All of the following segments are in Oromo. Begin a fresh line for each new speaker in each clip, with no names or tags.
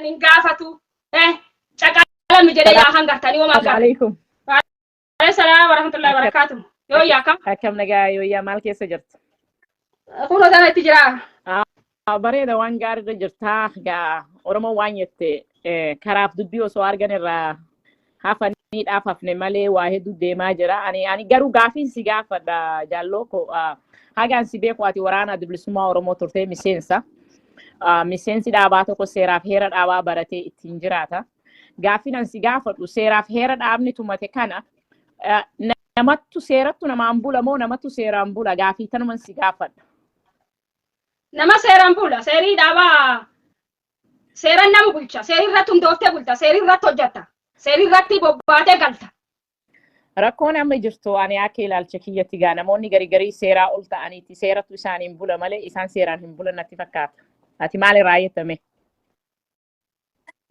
Hin gaafatu. Caqalami jedhee yaa hangartanii homaa gaafatu.
Alaikum.
Salaam warahmatullahi wabarakatuh. Yoo yaa kam?
Akkam nagaa yooyyaa, maal keessa jirta?
Kunoo sana itti jira.
Bareeda, waan gaariirra jirtaa. Gaa Oromoon waan jette, karaaf dubbii osoo argan irraa hafanii dhaafafne malee waa hedduu deemaa jira. Ani garuu gaafiin si gaafadha, jaalloo ko, hagaan si beeku ati waraana Adda Bilisummaa Oromoo turtee miseensa. Miseensi dhaabaa tokko seeraaf heera dhaabaa baratee ittiin jiraata. Gaaffiin an si gaafadhu, seeraaf heera dhaabni tumate kana namattu seerattu namaan bula moo namattu seeraan bula? Gaafii tanuman si gaafadha.
Nama seeraan bula. Seerii dhaabaa seeran nama bulcha. Seerii irratti hundooftee bulta. Seerii irratti hojjetta. Seerii irratti bobbaatee galta.
Rakkoon amma jirtu, ani akka ilaalcha kiyyatti gaa, namoonni garii garii seeraa ol ta'aniiti seerattu isaaniin bula malee isaan seeraan hin bulan natti fakkaata. Ati maal irraa jettame?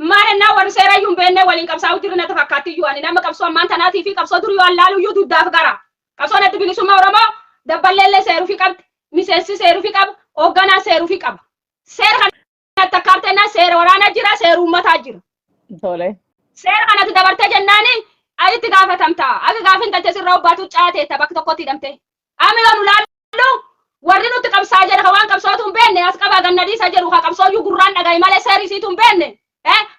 Maal ennaa, warri seera iyyuu hin beekne waliin qabsaa'u jirri natti fakkaatti iyyuu. Ani nama qabsoo ammaan tanaatii fi qabsoo durii waan laalu iyyuu duddaaf gara. Qabsoon Adda Bilisummaa Oromoo dabballeellee seeruufi qabdi. Miseensi seeruufi qaba. Hoogganaan seeruufi qaba. Seera kanatti akkaatennaa seera waraanaa jira, seera uummataa jira.
Tole.
Seera kanatti dabartee jennaani itti gaafatamta. Akka gaafin galtee sirraa obbaatu caateetta bakka tokkotti hidhamte. Amma yoo nu laallu, warri nutti qabsaa jedha ka waan qabsootu hin beekne as qabaa ganna dhiisa jedhu, ka qabsooyyuu gurraan dhagaye malee seerri isiitu hin beekne.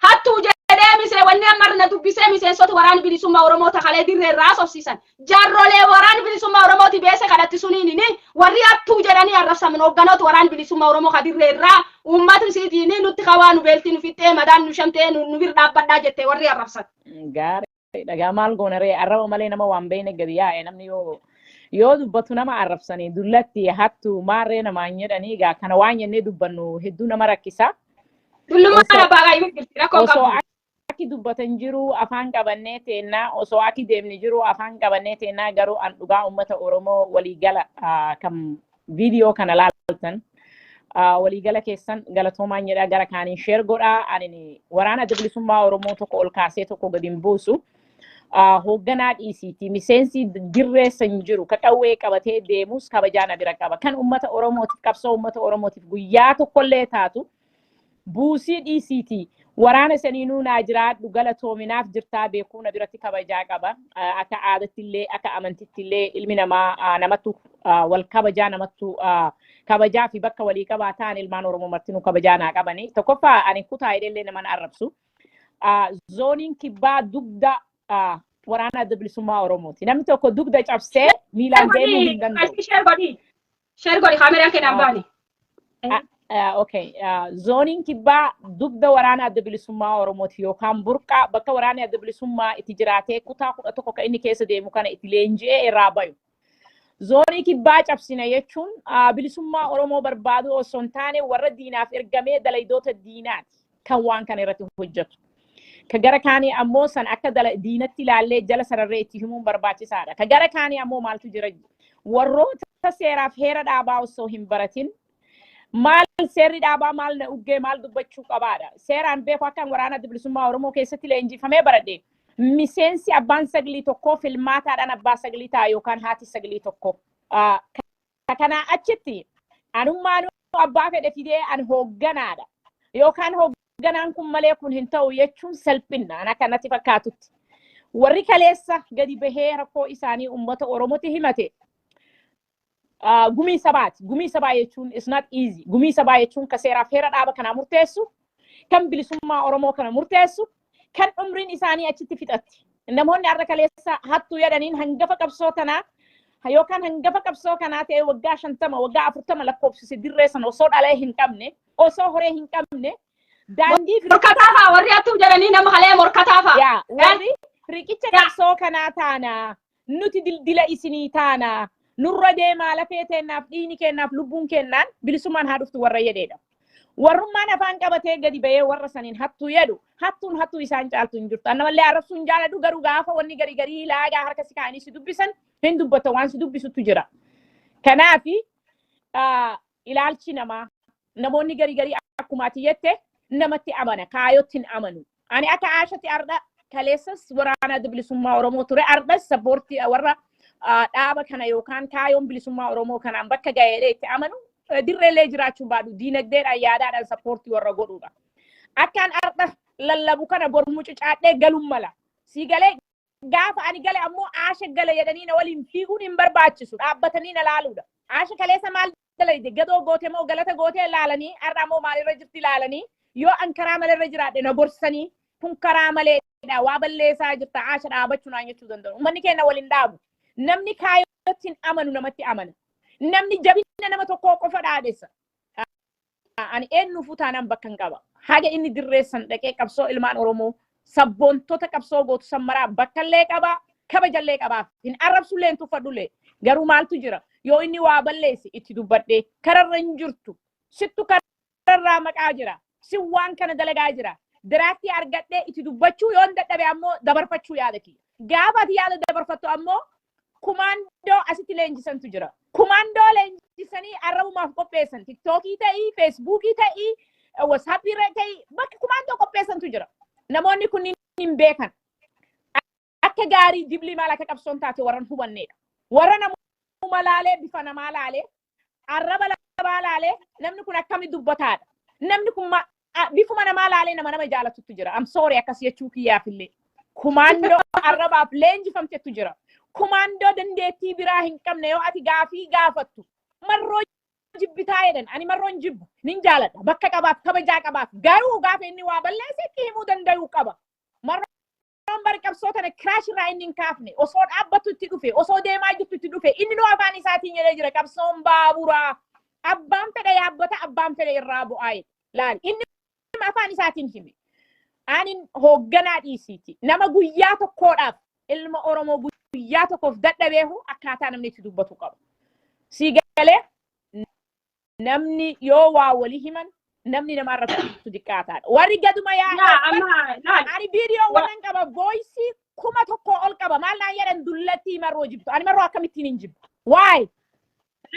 Hattuu jedhee misee wanni amma na dubbisee miseensota Waraana Bilisummaa Oromoo takalee dirree irraa haasofsiisan. Jaarrolee Waraana Bilisummaa Oromooti beese kadhatti suniin ni warri hattuu jedhanii arrabsaman hoogganoota Waraana Bilisummaa Oromoo ka dirree irraa uummata isiitiin nutti kawaa nu beeltii nu fixxee madaan nu shamtee nu bir dhaabbadhaa jettee warri arrabsan.
Gaarii dhagaa, maal goona ree, arraba malee nama waan beekne gadi yaa'e. Namni yoo dubbatu nama arrabsanii dullatti hattu maarree namaan jedhanii, egaa kana waan jennee dubbannu hedduu nama rakkisa.
Dullummaan abbaa qaayyuu jirti rakkoo
Osoo
qabdu.
akki dubbatan jiru afaan qabannee teennaa, osoo akki deemni jiru afaan qabannee teennaa. Garuu an dhugaa uummata Oromoo waliigala kan viidiyoo kana laaltan waliigala keessan galatoomaan jedha. Gara kaaniin share godhaa. Ani waraana Adda Bilisummaa Oromoo tokko ol kaasee tokko gadi hin buusu. Hoogganaa dhiisiiti, miseensi dirree san jiru ka qawwee qabatee deemus kabajaa na bira qaba. Kan uummata Oromootiif, qabsoo uummata Oromootiif guyyaa tokkollee taatu buusii dhiisiiti waraana saniinuu naa jiraadhu, galatoominaaf jirtaa beekuu na biratti kabajaa qaba. Akka aadaatti illee, akka amantitti illee, ilmi namaa namattu wal kabajaa, namattu kabajaa fi bakka walii qabaa ta'an. Ilmaan Oromoo martinuu kabajaa naa qabani. Tokkoffaa, ani kutaa hidheellee naman arrabsu. Zooniin kibbaa dugda waraana Adda Bilisummaa Oromooti. Namni tokko dugda cabsee miilaan deemuu hin danda'u.
Share godhi. Share godhi, kaameraan keenyaan baane.
Okay. Zooniin kibbaa dugda waraana Adda Bilisummaa Oromooti yookaan burqaa bakka waraanni Adda Bilisummaa itti jiraatee kutaa 11 kan inni keessa deemu kana itti leenji'ee irraa bayu. Zoonii kibbaa cabsina jechuun bilisummaa Oromoo barbaadu osoo hin taane warra diinaaf ergamee dalaydoota diinaati kan waan kana irratti hojjetu. Ka gara kaanii ammoo san akka diinatti ilaallee jala sararree itti himuun barbaachisaadha. Ka gara kaanii ammoo maaltu jira? Warroota seeraaf heera dhaabaa osoo hin baratin, maal seerri dhaabaa maal na uggee, maal dubbachuu qabaadha. Seeraan beeku akkan waraana Adda Bilisummaa Oromoo keessatti leenjifamee baradhe. Miseensi abbaan saglii tokkoo filmaataadhaan abbaa saglii ta'a yookaan haati saglii tokko. Kanaa achitti anummaan abbaa fedhe fidee an hoogganaadha. Yookaan hoogganaan kun malee kun hin ta'u jechuun salphinna an akka natti fakkaatutti. Warri kaleessa gadi bahee rakkoo isaanii uummata Oromootti himate gumii sabaati. Gumii sabaa jechuun is not easy. Gumii sabaa jechuun ka seeraaf heera dhaaba kanaa murteessu, kan bilisummaa Oromoo kana murteessu, kan umriin isaanii achitti fixatti. Namoonni har'a kaleessa hattuu jedhaniin hangafa qabsoo tanaa yookaan hangafa qabsoo kanaa ta'e waggaa 50, waggaa 40 lakkoofsise dirree sana osoo dhalee hin qabne, osoo horee hin qabne, daandii fi
Morkataa fa'a, warri hattuu jedhanii nama kalee morkataa fa'a.
Yaa warri riqicha qabsoo kanaa taanaa, nuti dildila isinii taanaa, nurra deemaa, lafee teennaaf, dhiigni keennaaf, lubbuun kennaan bilisummaan haa dhuftu warra jedheedha. Warrummaan afaan qabatee gadi bahee warra saniin hattuu jedhu, hattuun hattuu isaan caaltu hin jirtu. Annamallee arrabsuu hin jaaladhu, garuu gaafa wanni garii garii laagaa harka si kaa'anii si dubbisan hin dubbata, waan si dubbisutu jira. Kanaafi ilaalchi namaa, namoonni garii garii akkuma ati jette namatti amana, kaayotti hin amanu. Ani akka aashatti ardha kaleessas waraana Adda Bilisummaa Oromoo ture, ardhas support warra dhaaba kana yookaan kaayoon bilisummaa Oromoo kanaan bakka ga'ee itti amanu, dirreellee jiraachuu baadhu, diinagdeedhaan yaadaadhaan support warra godhuudha. Akkaan arda lallabu kana bor mucucaadhee galuun mala. Si galee, gaafa ani gale ammoo Aasha gale jedhanii na waliin fiiguun hin barbaachisu. Dhaabbatanii na laaluudha. Aasha kaleessa maal dalayde, gadoo goote moo galata gootee laalanii, har'a ammoo maalirra jirti laalanii, yoo an karaa malee jiraadhe na gorsanii, kun karaa maleedha, waa balleessaa jirta, Aasha dhaabachuu naan jechuu danda'u. Uummanni keenya waliin dhaabu. Namni kaayyootti hin amanu namatti amana. Namni jabina nama tokkoo qofa dhaadhessa. Ani eenyuufuu taanaan bakka hin qaba. Haga inni dirreessan dhaqee qabsoo ilmaan Oromoo sabboontota qabsoo gootu sammaraa bakkallee qaba, kabajallee qabaaf. Hin arrabsullee, hin tuffadhullee. Garuu maaltu jira? Yoo inni waa balleesse itti dubbadhee, kararra hin jirtu. Sittu kararraa maqaa jira. Si waan kana dalagaa jira. Diraaktii argadhee itti dubbachuu yoon dadhabe ammoo dabarfachuu yaada kiyya. Gaafa ati yaada dabarfattu ammoo kumaandoo asitti leenjisantu jira. Kumaandoo leenjisanii arrabumaaf qopheessan. Tiktookii ta'ii, Feesbuukii ta'ii, Watsaappii ta'ii, bakka kumaandoo qopheessantu jira. Namoonni kunniin hin beekan. Akka gaarii diblii maal akka qabsoon taate warran hubannedha. Warra namuma laalee, bifa namaa laalee, arraba lamaa laalee, namni kun akkami dubbataadha. Namni kun bifuma namaa laalee nama nama jaalatutu jira. I'm sorry akkas jechuu kiyyaafillee. Kumaandoo arrabaaf leenjifamtetu jira. Kumaandoo dandeettii biraa hin qabne, yoo ati gaafii gaafattu Marroo jibbitaa jedhan. Ani Marroon jibbu, nin jaaladha. Bakka qabaaf, kabajaa qabaaf. Garuu gaafa inni waa balleesse itti himuu danda'uu qaba. Marroon bari qabsoo tana kiraash irraa inni hin kaafne, osoo dhaabbattu itti dhufe, osoo deemaa jirtu itti dhufe. Inni nu afaan isaatiin jedhee jira, qabsoon baaburaa. Abbaan fedhe yaabbata, abbaan fedhe irraa bu'aa jedhe. Laali, inni afaan isaatiin hime. Ani hoogganaa dhiisiiti. Nama guyyaa tokkoodhaaf ilma Oromoo guyyaa tokkoof dadhabeehu akkaataa namni itti dubbatu qaba. Sii galee, namni yoo waa walii himan namni nama irratti xiqqaataadha. Warri gaduma
Yaa
yaa'ee
amma laal.
Ani viidiyoo wannan qaba, voice 1000 ol qaba. Maal naan jedhan? Dullattii Marroo jibbu. Ani Marroo akkamittiin hin jibbu? Waay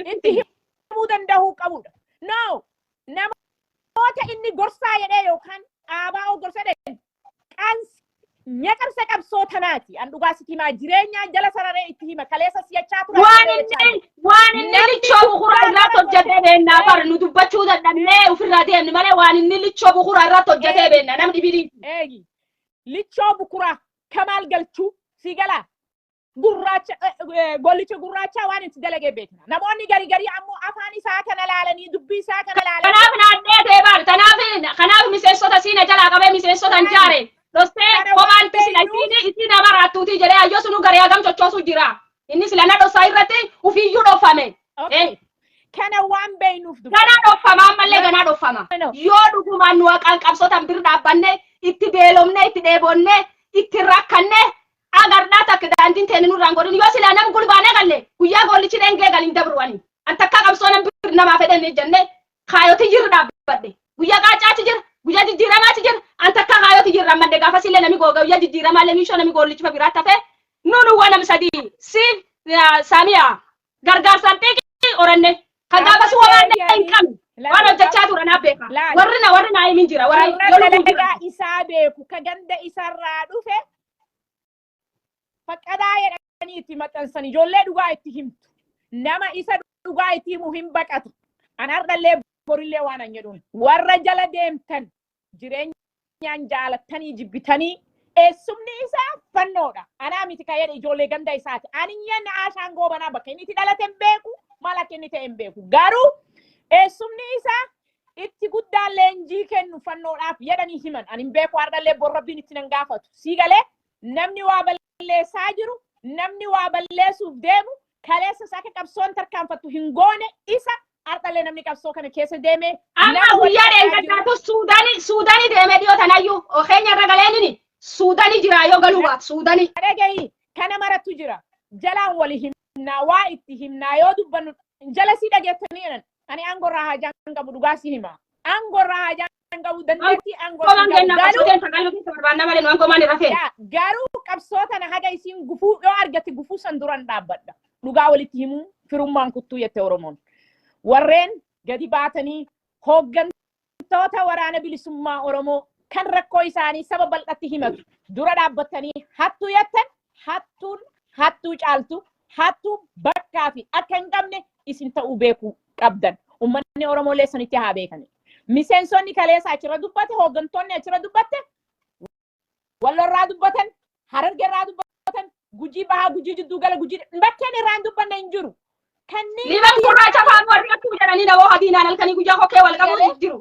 itti himuu danda'uu qabudha. No, namoota inni gorsaa jedhee yookaan dhaabaa gorsa jedhee qaansi nyaqarsa qabsoo tanaati. An dhugaa sitti himaa, jireenyaa jala sararee itti hima. Kaleessa siyachaa ture.
Waan inni lichoo bukuraa irratti hojjetee beennaa bar, nu dubbachuu dadhabnee ofirraa deemne malee, waan inni lichoo bukuraa irratti hojjetee beenna namni dhibii.
Eegi. Lichoo bukuraa kamaal galchuu si galaa. Gurraacha, gollicha gurraachaa waan itti dalagee beekna. Namoonni garii garii ammoo afaan isaa kana laalanii, dubbii isaa kana laalanii.
Kanaaf naannee ta'e baal, kanaaf miseensota siina jalaa qabee miseensota hin jaare. Dhostee kophaatti sila isiin nama raattuutii jedhee hayyoo sunu garee hagam sochoosuu jira. Inni sila na dhossaa irratti ufiyyuu dhofame.
Okay. Kana waan beeknuuf dubbanna.
Ganaa dhofama, ammallee ganaa dhofama.
No.
Yoo dhugumaan nu haqaan qabsootan bir dhaabbanne, itti beelomne, itti dheebonne, itti rakkanne, agardhaa takka daandiin teeni nurraan godhin, yoo silaa nam gulbaanee galle guyyaa goollichi dheengee galin dabru, ani an takkaa qabsoo nam bir namaa fedhan jenne kaayoti jirru dhaabbadhe. Guyyaa qaacaachi jira, guyyaa jijjiiramaati jira, an takkaa kaayoti jirra ammallee. Gaafas illee nami googa guyyaa jijjiiramaallee miishoo nami goollichi fa biraatti hafe nuun waan nam sadii siif saamiyaa gargaarsaan xiiqii horanne kan gaafas waan hin qabne waan hojjechaa turan haa beeka. Warri na himin jira, warri
Warra
yoo lubbuun
dalagaa
jira.
isaa beeku, ka ganda isarraa dhufe faqqadaa jedhanii itti maxxansan, ijoollee dhugaa itti himtu. Nama isa dhugaa itti himu hin baqatu. An har'allee borillee waan an jedhuun, warra jala deemtan, jireenyaan jaalattanii jibbitanii, eessumni isaa fannoodha. Anaa miti kan jedhe, ijoollee ganda isaati. Ani nyanna Aashaan Goobanaa bakka inni itti dhalate hin beeku, maal akka inni ta'e hin beeku. Garuu eessumni isaa itti guddaan leenjii kennu fannoodhaaf jedhanii himan. Ani hin beeku, har'allee bor Rabbiin itti nan gaafatu. Sii galee, namni waa balleessaa jiru, namni waa balleessuuf deemu, kaleessas akka qabsoon tarkaanfattu hin goone isa, har'allee namni qabsoo kana keessa deeme
Amma
nama
guyyaa
waliin jiru.
dheengaddaatu Suudaanii deemee dhiyoo tanayyuu keenya irra galeenini Suudaanii jira, yoo galuu baatu Suudaanii.
Dhagahi, kana marattu jira. Jalaan wali himnaa, waa itti himnaa yoo dubbannu jala sii dhageettanii jedhan. Ani aangorraa haajaan qabu, dhugaa si hima. Aangorraa haajaan qabu, dandeettii aangoo
Gomaan
hin qabu.
kennaa
Garuu
qabsoo ta'een sagalma keessa barbaanna malee nu aangomaan irra feene.
Yaa, garuu qabsoo tana haga isiin gufuu yoo argatte gufuu san duran dhaabbadha. Dhugaa walitti himuu firummaan kuttuu jette Oromoon. Warreen gadi baatanii hooggantoota Waraana Bilisummaa Oromoo kan rakkoo isaanii saba bal'atti himatu dura dhaabbattanii hattuu jettan, hattuun hattuu caaltu, hattuu bakkaa fi akka hin qabne isin ta'uu beekuu qabdan. Uummanni Oromoo illee sanitti haa beekani. Miseensonni kaleessa achirra dubbate, hooggantoonni achirra dubbatte, Wallorraa dubbatan, Harargeerraa dubbatan, Gujii Bahaa, Gujii Jidduu Gala, Gujii bakkeen irraa hin dubbanne hin jiru. Kanneen
Liiban gurraacha faan warri akkuma jedhanii nawoo hadiinaan halkanii guyyaa kokkee wal qabu jiru.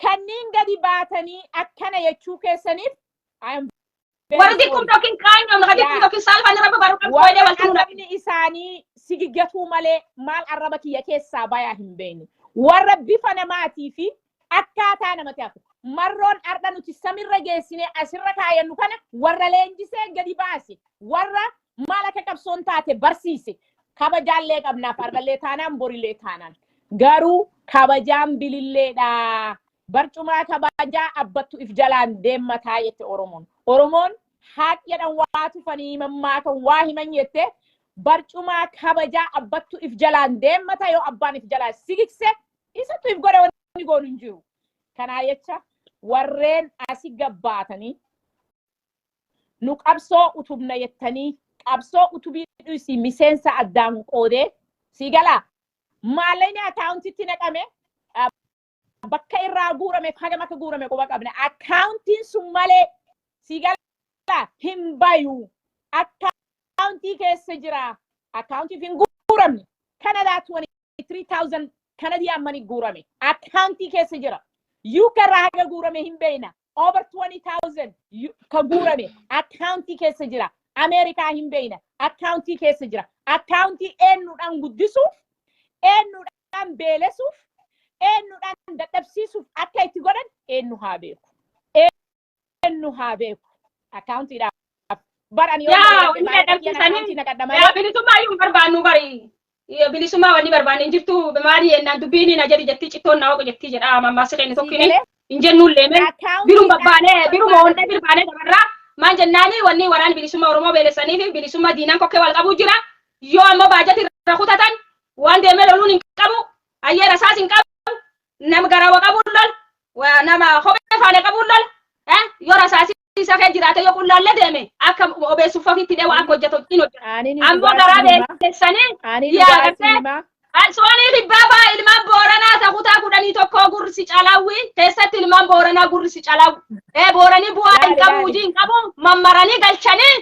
Kanneen gadi baatanii akkana jechuu keessaniif I am very
Warri dikkum
sorry.
tokkin qaanyomna ka dikkum tokkin saalfanni rabbi baru qabdu
Warra
wayilee wal tuuna.
arrabni isaanii sigiggatuu malee maal arraba kiyya keessaa bayaa hin beekne. Warra bifa namaatii fi akkaataa namatti hafu. Marroon arda nuti samirra geessinee asirra kaayannu kana warra leenjisee gadi baase, warra maal akka qabsoon taate barsiise. Kabajaallee qabnaaf ardallee taanaan borillee taanaan. Garuu kabajaan bililleedha. Barcumaa kabajaa abbattu if jalaan deemmataa jette Oromoon. Oromoon haaq jedhan waa tufanii mammaakan waa himan jette, barcumaa kabajaa abbattu if jalaan deemmata. Yoo abbaan if jalaa sigigse isattu if godhe, wanni goonu hin jiru. Kanaa jecha warreen asi gabbaatanii nu qabsoo utubna jettanii, qabsoo utubii dhiisii miseensa addaan qoodee sii galaa, maallaqni akaawuntitti naqame bakka irraa guurame hagam akka guurame quba qabna. Akaawuntiin sun malee sii galaa hin bayu. Akaawuntii keessa jira. Akaawuntiif hin guuramne. Kanadaa 23,000 Canadian money guurame. Akaawuntii keessa jira. UK irraa haga guurame hin beekna. Over 20,000 ka guurame akaawuntii keessa jira. Ameerikaa hin beekna. Akaawuntii keessa jira. Akaawuntii eenyuudhaan guddisuuf, eenyuudhaan beelesuuf, eenyuudhaan dadhabsiisuuf akka itti godhan eenyu haa beeku. Eenyu haa beeku. Akaawuntiidhaaf. Baran yoo
Yaa, inni
maallaqa
dadhabsiisanii
akaawuntii naqadha malee.
Yaa, bilisummaa iyyuu hin barbaannu bari. Bilisummaa wanni barbaanne hin jirtu. Maali jennaan dubbiin na jedhi jettii cittoon na hooqa jettii jedha mammaassi keenya tokkini.
Siigalee
Hin jennuun leemen. Birum
akaawuntiidhaaf
babbaanee biruma
barbaanne.
hondee birbaanee dabarraa. Maal jennaani, wanni waraanni bilisummaa Oromoo beelessanii fi bilisummaa diinaan kokkee wal qabuu jira. Yoo ammoo baajati irra kutatan waan deemee loluun hin qabu. Ayyee, rasaas hin qabu. Nama garawa qabuun lol. Nama kophee faana qabuun lol. Yoo rasaasi isa kee jiraate, yoo qullaallee deeme akka obeessuuf ofitti dheewa akka hojjetu hin hojjetu.
Ani ni
Ammoo
dhugaa
garaa
si hima.
beelessanii
Ani
yaa
dhugaa si
gartee
hima.
Soonii kibbaa fa'aa ilmaan Booranaa ta kutaa 11 gurri calaawwi keessatti ilmaan Booranaa gurri calaawwi. Booranii bu'aa hin
Laali
qabu,
laali.
hojii hin qabu, mammaranii galchanii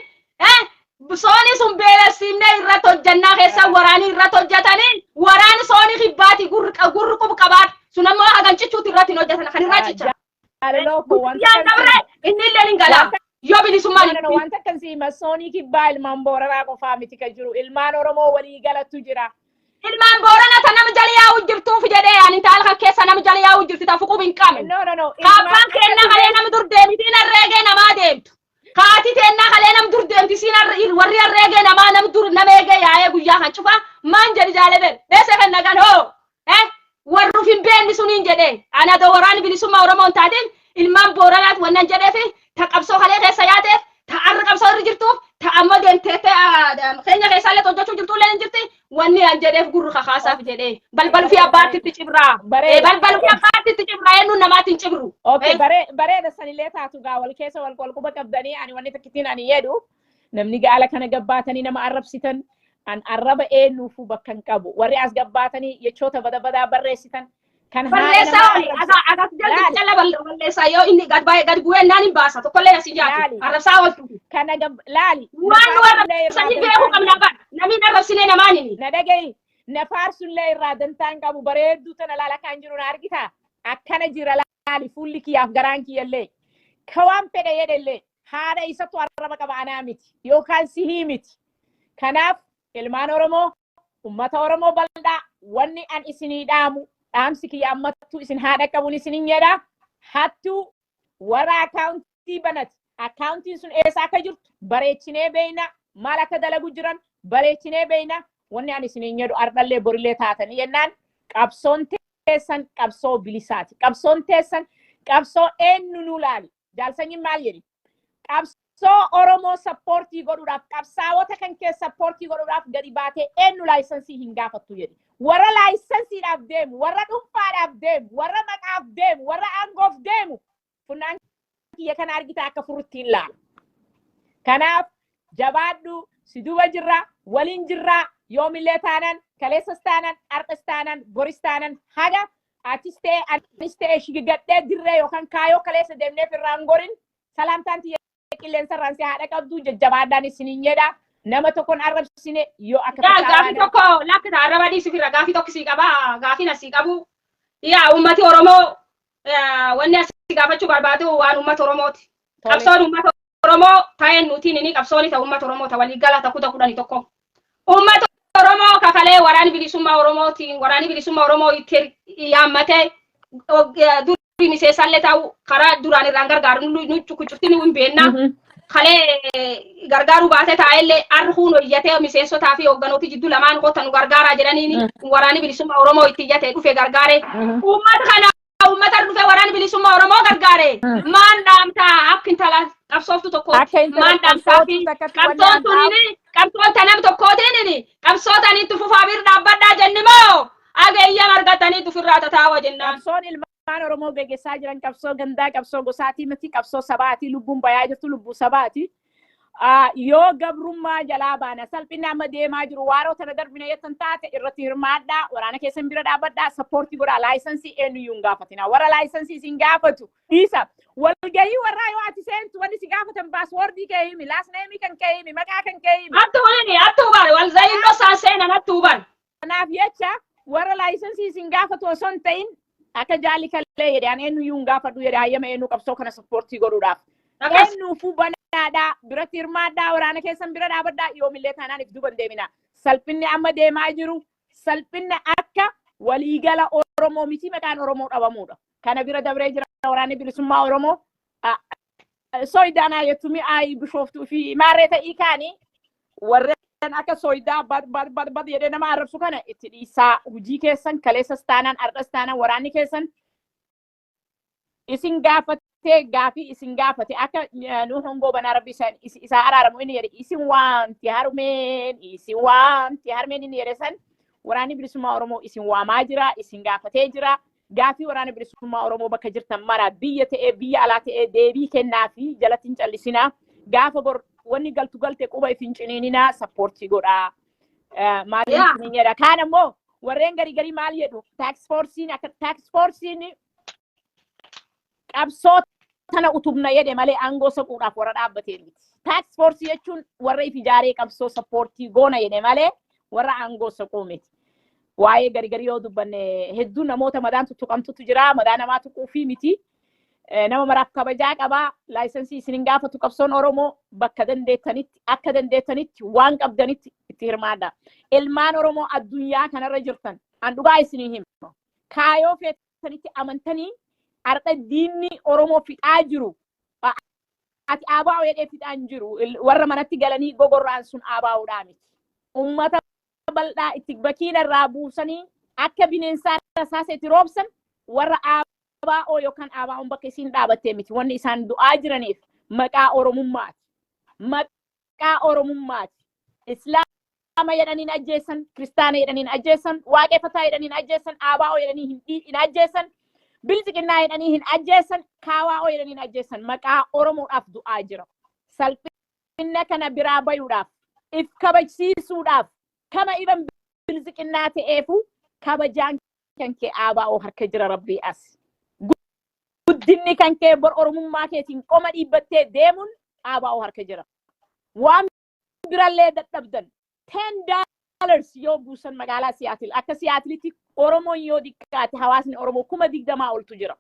soonii sun beelessiifnee irratti hojjannaa keessa waraanii irratti hojjetanii waraani soonii kibbaati gurri gurri qubu qabaatu sun ammoo hagan cichuuti irratti hin hojjetan kan irraa cicha.
Jaalaloo koo, wanta
Guyyaan
kan si
dabre inni illee hin galaa
wanta
yoo bilisummaan
No, no, no, wanta kan si hima, soonii kibbaa ilmaan Booranaa qofaa miti kan jiru. Ilmaan Oromoo walii galatu jira.
Ilmaan Boorana ta nama jala yaa'u jirtuuf jedhee ani taal kan keessa nama jala yaa'u jirti ta fuquu hin qabne.
No, no, no. Ilmaan
Kaabbaan keennaa kalee nama dur deemtiin herreegee namaa deemtu. Kaati teennaa kalee nam dur deemti siin warri herreegee namaa nam dur nama eegee yaa'ee guyyaa kan cufa maan jedhi jaaleben beese kan nagan hoo warri uf hin beekni suniin jedhee ana adoo waraanni bilisummaa Oromoo hin taatin ilmaan Booranaat wannan jedheefi ta qabsoo kalee keessa yaateef, ta arra qabsoo irra jirtuuf, ta ammoo deemtee keenya keessaallee hojjechuu jirtullee hin jirti. Wanni an jedheef gurri kakaasaaf jedhee balbalu fi abbaatti cibraa.
Bareeda.
Balbalu fi abbaatti cibraa, eenyuun namaatti hin cibru.
Okay, bareeda, sanillee taatu gaa wal keessa wal wal quba qabdanii. Ani wanni takkittiin ani jedhu, namni gaala kana gabbaatanii nama arrabsitan, an arraba eenyuufuu bakka hin qabu. Warri as gabbaatanii jechoota bada badaa barreessitan kan haadha
Balleessaa
namaa
oli
arrabsan.
Akas jalli
Laali.
jala balleessaa yoo inni gad baay'ee gad bu'ee naan hin baasa tokkollee asii jaatu
Laali.
arrabsaa ooltu.
Kana laali.
Waan nu
Nafaarsullee irraa
arrabsanii beekuu
dantaan
qabna
qabu.
bara namni arrabsinee namaan himi.
Na dhagayi. Nafaarsullee irraa dantaan qabu. Bareedduu tana laala kan jiru na argita. Akkana jira, laali, fuulli kiyyaaf garaan kiyyallee. Ka waan fedhe jedhellee haadha isatu arraba qaba, anaa miti yookaan sihii miti. Kanaaf ilmaan Oromoo, ummata Oromoo bal'aa, wanni an isinii dhaamu, dhaamsi kiyya ammattuu isin haadha qabuun isinin jedha. Hattuu warra akaawuntii banate, akaawuntiin sun eessa akka jirtu bareechinee beeyna, maal akka dalagu jiran bareechinee beeyna. Wanni an isiniin jedhu, ardhallee borillee taatanii jennaan, qabsoon teessan qabsoo bilisaati. Qabsoon teessan qabsoo eenyu nu laali. Jaalsanyiin maal jedhi? Qabsoo Oromoo support godhuudhaaf, qabsaawota kan kee support godhuudhaaf gadi baatee eenyu license hin gaafattu jedhi. Warra licensiidhaaf deemu, warra dhuunfaadhaaf deemu, warra maqaaf deemu, warra aangoof deemu, funnaan kiyya kana argita akka furuttiin laala. Kanaaf jabaadhu, si duba jirra, waliin jirra, yoomillee taanan, kaleessas taanan, har'as taanan, boris taanan, haga Atis ta'e anis ta'e shigigadhee dirree yookaan kaayoo kaleessa deemneef irraan gorin, salaamtaan tiyya qilleensa irraan si haadha qabdu, jajjabaadhaan isiniin jedha. Nama tokkoon arrabsine yoo akka
Yaa, gaafii tokko lakkita, arraba dhiisuuf irra gaafii tokko sii qaba. Gaafiin asii qabu, yaa uummati Oromoo, wanni asii gaafachuu barbaadu waan uummata Oromooti. Qabsoon uummata Oromoo ta'een nutiin inni qabsoon ta'u uummata Oromoo ta walii gala ta kuta 11. Uummata Oromoo kakalee waraanni bilisummaa Oromootiin, waraanni bilisummaa Oromoo itti yaammatee durii miseensaallee ta'u karaa duraan irraan gargaaru nu cuccufti nu hin beekna. Kalee gargaaruu baatee taa'ellee arri huun hojjetee miseensotaa fi hoogganooti jidduu lamaan kottan nu gargaaraa jedhaniini waraanni bilisummaa Oromoo itti iyyatee dhufe gargaare. Uummata kana, uummata dhufe waraanni bilisummaa Oromoo gargaare. Maan dhaamtaa akka intala qabsooftu tokko?
Akka intala
Maan dhaamtaa fi
qabsooftu takkatti wanni
qabsoon
an dhaamu
tunini qabsoon tanam tokkootiin qabsootanii itti fufaa bir dhaabbadhaa jenni moo ageeyyam argatanii ofirraa tataawa jennaan?
Qabsoon ilmaan Oromoo geggeessaa jiran qabsoo gandaa, qabsoo gosaatii miti, qabsoo sabaati. Lubbuun bayaa jirtu lubbuu sabaati. Yoo gabrummaa jalaa baana, salphinni amma deemaa jiru waaroo tana darbina jettan taate, irratti hirmaadhaa, waraana keessan bira dhaabbadhaa, support godhaa. License eenyuyyuu hin gaafatina. Warra license isin gaafatu dhiisa. Walgahii warraa yoo ati seentu wanni si gaafatan password kee himi, last name kan kee himi, maqaa kan kee himi.
Attu waliin attu bar wal zayin dhosaan seenan attu bar.
Kanaaf jecha warra license isin gaafatu osoo hin ta'in, akka jaalli kallee jedhe, ani eenyuyyuu hin gaafadhu jedhe, hayyama eenyu qabsoo kana support godhuudhaaf. Eenyuufuu banaadhaa, biratti hirmaadhaa, waraana keessan bira dhaabadhaa, yoomillee taanaan if duuba hin deemina. Salphinni amma deemaa jiru salphinni akka waliigala Oromoo miti, maqaan Oromoo dhabamuudha. Kana bira dabree jira waraanni bilisummaa Oromoo. Soidaanaa jettumi ayi Bishooftuu fi maarree ta'ii kaanii warreen akka sooyidaa bad bad bad bad jedhee nama arrabsu kana itti dhiisaa. Hojii keessan kaleessas taanaan ardhas taanaan waraanni keessan isin gaafatee, gaafii isin gaafate, akka Nuhun Goobanaa, Rabbi isaa araaramu, inni jedhe, "Isin waamti harmeen, isin waamti harmeen," inni jedhe san waraanni bilisummaa Oromoo isin waamaa jira, isin gaafatee jira. Gaafii waraana bilisummaa Oromoo bakka jirtan mara, biyya ta'ee biyya alaa ta'ee, deebii kennaa fi jalatti hin callisinaa. Gaafa bor wanni galtu galte quba if hin ciniininaa, support godhaa. Maaliin isiniin jedha. Kaan ammoo warreen garii garii maal jedhu, task forceiin, akka task forceiin qabsoo tana utubna jedhe malee aangoo soquudhaaf warra dhaabbatee miti. Task force jechuun warra if ijaaree qabsoo support goona jedhe malee warra aangoo soquu miti. Waa'ee garii garii yoo dubbanne hedduu namoota madaan tuttuqamtutu jira. Madaa namaa tuquufii miti. Nama maraaf kabajaa qabaa. License isin hin gaafatu qabsoon Oromoo. Bakka dandeettanitti, akka dandeettanitti, waan qabdanitti itti hirmaadha. Ilmaan Oromoo addunyaa kanarra jirtan, an dhugaa isinii hima. Kaayoo feetanitti amantanii har'a diinni Oromoo fixaa jiru. Ati ABO jedhee fixaa hin jiru. Warra manatti galanii gogorraan sun ABOdhaa miti. Uummata bal'aa itti bakiina irraa buusanii akka bineensaa rasaasa itti roobsan warra ABO yookaan ABOn bakka isiin dhaabattee miti. Wanni isaan du'aa jiraniif maqaa Oromummaati. Maqaa Oromummaati. Islaama jedhaniin ajjeesan, Kiristaana jedhaniin ajjeesan, Waaqeffataa jedhaniin ajjeesan, ABO jedhanii hin ajjeesan, Bilxiginnaa jedhanii hin ajjeesan, KWO jedhanii hin ajjeesan. Maqaa Oromoodhaaf du'aa jira. Salphina kana biraa bayuudhaaf, if kabajsiisuudhaaf, kama iban Bilxiginnaa ta'eefu kabajaan kan kee ABO harka jira, Rabbii as. Guddinni kan kee bor Oromummaa keetiin qoma dhiibbattee deemuun ABO harka jira. Waan birallee dadhabdan, $10 yoo buusan magaalaa Siyaatil, akka Siyaatilitti Oromoon yoo xiqqaate hawaasni Oromoo 20,000 oltu jira.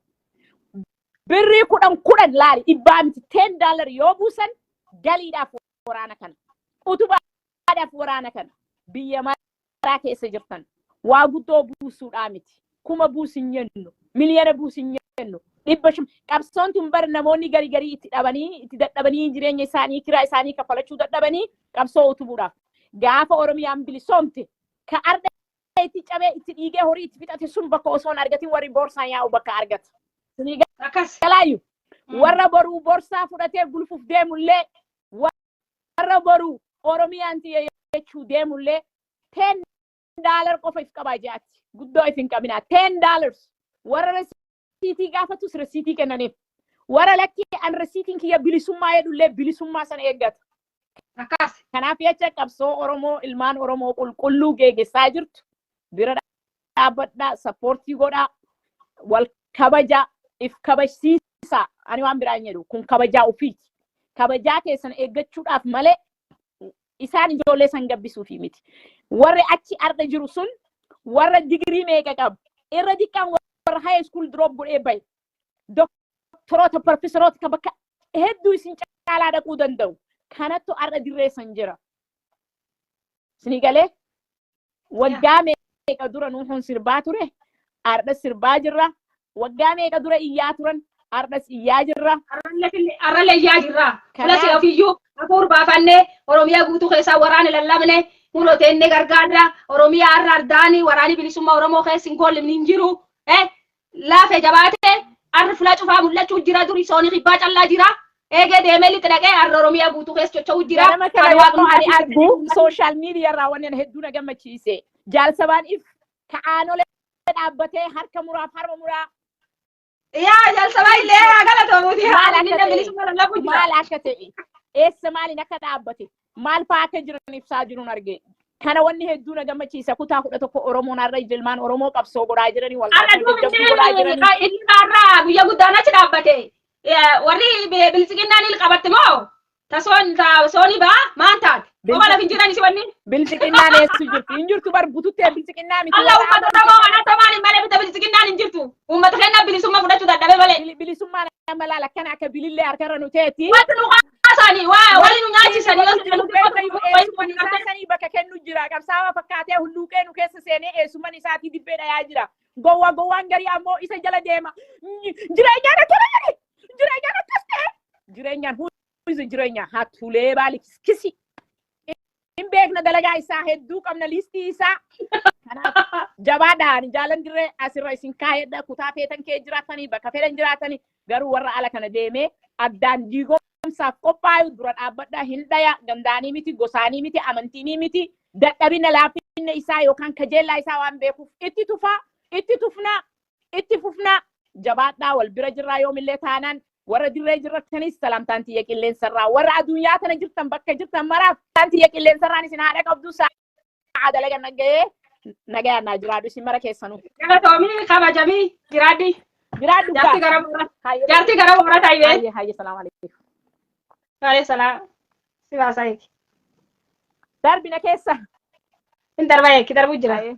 Birrii 10 10 laali, dhibbaa miti, $10 yoo buusan galiidhaaf waraana kana, utubaadhaaf waraana kana. Biyya maraa keessa jirtan, waa guddoo buusuudhaa miti. Kuma buusin jennu, miliyoona buusin jennu, 500. Qabsoon tun bar namoonni garii garii itti dhabanii, itti dadhabanii, jireenya isaanii, kiraa isaanii kaffalachuu dadhabanii qabsoo utubuudhaaf. Gaafa Oromiyaan bilisoomte, ka arda itti cabee, itti dhiigee, horii itti fixate sun bakka osoo hin argatin warri boorsaan yaa'u bakka argata. Sinii galaayu. Warra boruu borsaa fudhatee gulfuuf deemullee, warra boruu Oromiyaan tiyya jechuu deemullee, $10 qofa if qabaa ji'aatti. Guddoo if hin qabinaa. $10. Warra rasiitii gaafatus rasiitii kennaniif. Warra lakkii an rasiitiin kiyya bilisummaa jedhullee bilisummaa sana eeggata. Kanaaf jecha qabsoo Oromoo, ilmaan Oromoo qulqulluu geeggessaa jirtu bira dhaabbadhaa, support godhaa. Wal kabaja, if kabajsiisa. Ani waan biraa hin jedhu, kun kabajaa ofiiti. Kabajaa keessan eeggachuudhaaf malee isaan ijoollee san gabbisuufi miti. Warri achi arda jiru sun warra digirii meeqa qabu? Irra diqqaan warra high school drop godhee bahe. Doktoroota, profeesoroota kan bakka hedduu isin caalaa dhaquu danda'u. Kanattu arda dirree san jira. Isinii galee, waggaa meeqa dura nuuhuun sirbaa ture? Arda sirbaa jirra. Waggaa meeqa dura iyyaa turan? Ardas iyyaa jirra.
Arralle iyyaa jirra. Fuula si ofiyyuu hafuur baafannee Oromiyaa guutuu keessaa waraana lallabne, kunoo teennee gargaarra. Oromiyaa har'a ardaanii waraanni bilisummaa Oromoo keessa hin goollimni hin jiru. Laafe jabaatee arri fuula cufaa mul'achuu jira. Duri soonii kibbaa callaa jira. Eegee deemee lixi dhaqee har'a Oromiyaa guutuu keessa socho'uu jira.
Ganama kana yeroo ani argu social media irraa wanni hedduu na gammachiise. Jaalsabaan if ka'aanolee dhaabbatee harka muraaf harma muraa.
Yaa jalsabaa illee haa galatoomuuti.
Maal
Haala
akka
inni
ta'e,
bilisummaa lallabu jira.
Maal akka ta'e, eessa maaliin akka dhaabbate, maal fa'aa akka jiran ibsaa jiruun arge. Kana wanni hedduu na gammachiisa, kutaa 11 Oromoon har'a ilmaan Oromoo qabsoo godhaa jiranii, wal
Har'a
jajjabduu godhaa jiranii.
Inni har'a guyyaa guddaan achi dhaabbate. Warri bilisiqinnaan il qabatte moo? Tasoon soonii baa maan taate? Qofa lafi hin jiran isi wanni.
Bilisiqinnaan eessu jirti? Hin jirtu bar, bututtee bilisiqinnaa miti.
Allah
warra
uummata Oromoo kana tamaan hin malee bita bilisiqinnaan hin jirtu. Uummata keenya bilisummaa fudhachuu dadhabe malee.
Bilisummaan amma laala akkana akka bilillee harkarra nu teeti.
Wanti nu kaasanii waa wali nu nyaachisanii yoo
Jiru beekayu eessuman isaa sanii bakka kennu jira. Qabsaawaa fakkaatee hulluuqee nu keessa seenee eessuman isaatii dibbee dhayaa jira. Gowwaa gowwaan garii ammoo isa jala deema. Jireenyaan akkana jedhe. Jireenyaan akkas ta'e. Jireenyaan hundi jireenya hattuulee baalikiskisi. Hin beekna, dalagaa isaa hedduu qabna, liistii isaa. Kanaaf jabaadhaan jaalan dirree asirra isin kaayedha. Kutaa feetan kee jiraatanii, bakka fedhan jiraatanii, garuu warra ala kana deemee addaan diigomsaaf qophaayu dura dhaabbadha. Hin dhaya, gandaanii miti, gosaanii miti, amantiinii miti, dadhabina laafinna isaa yookaan kajeellaa isaa waan beekuuf itti tufaa, itti tufnaa, itti fufnaa. Jabaadhaa, wal bira jirraa yoomillee taanaan. Warra dirree jirrattanis salaamtaan tiyya qilleensarraa, warra addunyaa tana jirtan bakka jirtan maraaf salaamtaan tiyya qilleensarraan isin haadha qabdu. Sa'a dalagan nagayee nagayaan naa jiraadhu isin mara keessanuu.
Galatoomii, kabajamii, jiraadhi.
Jiraadhu.
Jaartii gara boora. Jaartii gara boora taa'ee.
Hayyee hayyee, salaam alaikum.
Alayhi salaam. Si baasaa eegi.
Darbina keessa.
Hin darba eegi, darbuu jira.
Hayyee.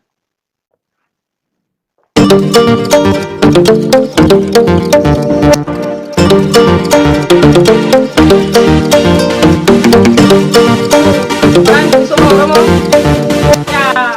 Waan bilisummaa Oromoo. Yaa,